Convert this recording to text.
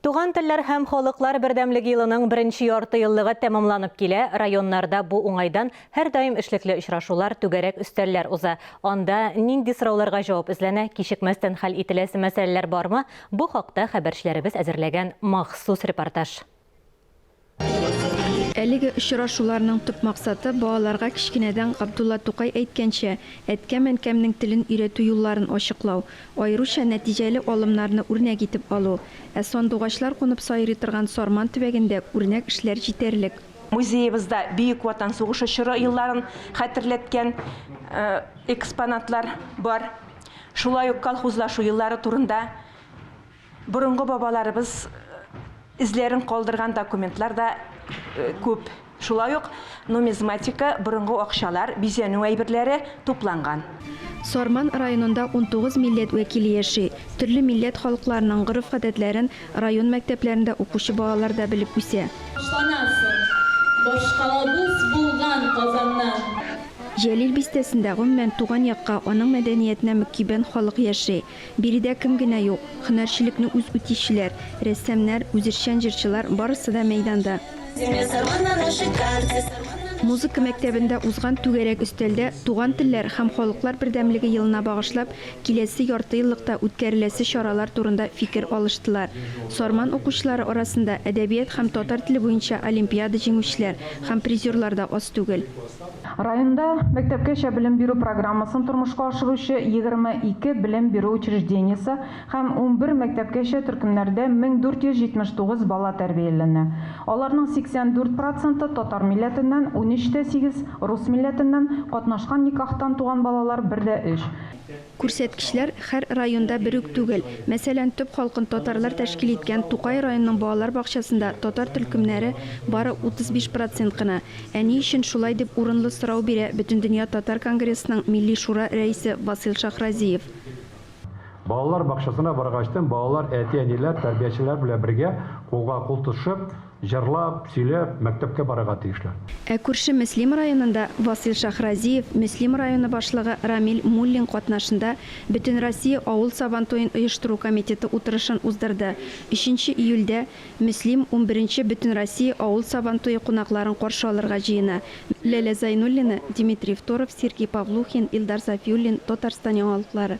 Туган телләр һәм халыклар бердәмлеге елының беренче ярты еллыгы тәмамланып килә. Районнарда бу уңайдан һәрдаим эшлекле очрашулар, түгәрәк өстәлләр уза. Анда нинди сорауларга җавап эзләнә, кичекмәстән хәл ителәсе мәсьәләләр бармы? Бу хакта хәбәрчеләребез әзерләгән махсус репортаж. Әлеге очрашуларның төп максаты, балаларга кечкенәдән Габдулла Тукай әйткәнчә, әткәм-әнкәмнең телен өйрәтү юлларын ачыклау, аеруча нәтиҗәле алымнарны үрнәк итеп алу. Ә сандугачлар кунып сайрый торган Сарман төбәгендә үрнәк эшләр җитәрлек. Музеебызда Бөек Ватан сугышы чоры елларын хәтерләткән экспонатлар бар. Шулай ук колхозлашу еллары турында Борынгы бабаларыбыз эзләрен калдырган документлар да күп. Шулай ук нумизматика, борынгы акчалар, бизәнү әйберләре тупланган. Сарман районында 19 милләт вәкиле яши. Төрле милләт халыкларының гореф-гадәтләрен район мәктәпләрендә укучы балалар да белеп үсә. Башланасың, башкалабыз булган Казаннан. Җәлил бистәсендә, гомумән, туган якка, аның мәдәниятенә мөкиббән халык яши. Биредә кем генә юк, һөнәрчелекне үз үтиүчеләр, рәссамнар, үзешчән җырчылар, барысы да мәйданда. Музыка мәктәбендә узган түгәрәк өстәлдә Туган телләр һәм халыклар бердәмлеге елына багышлап, киләсе яртыеллыкта үткәреләсе чаралар турында фикер алыштылар. Сарман укучылары арасында әдәбият һәм татар теле буенча олимпиада җиңүчеләр һәм призерлар да аз түгел. Районда мәктәпкәчә белем бирү программасын тормышка ашыручы 22 белем бирү учреждениесе һәм 11 мәктәпкәчә төркемнәрдә 1479 бала тәрбияләнә. Аларның 84 проценты татар милләтеннән, 13 тә 8, рус милләтеннән, катнашкан никахтан туган балалар бер дә өч. Күрсәткечләр һәр районда бер үк түгел. Мәсәлән, төп халкын татарлар тәшкил иткән Тукай районының балалар бакчасында татар төркемнәре бары 35 процент кына. Ә ни өчен шулай дип урынлы сорау бирә Бөтендөнья татар конгрессының Милли шура рәисе Васыйл Шахразиев. Балалар бакчасына баргачтын балалар әти-әниләр, тәрбиячеләр белән бергә кулга-кул тотышып, җырлап, сөйләп мәктәпкә барырга тиешләр. Ә күрше Мөслим районында Васыйл Шахразиев, Мөслим районы башлыгы Рамил Муллин катнашында Бөтенроссия авыл Сабантуен оештыру комитеты утырышын уздырды. Өченче июльдә Мөслим унберенче Бөтенроссия авыл Сабантуе кунакларын каршы алырга җыена. Ләлә Зайнуллина, Димитрий Второв, Сергей Павлухин, Илдар Сафиуллин, Татарстан яңалыклары.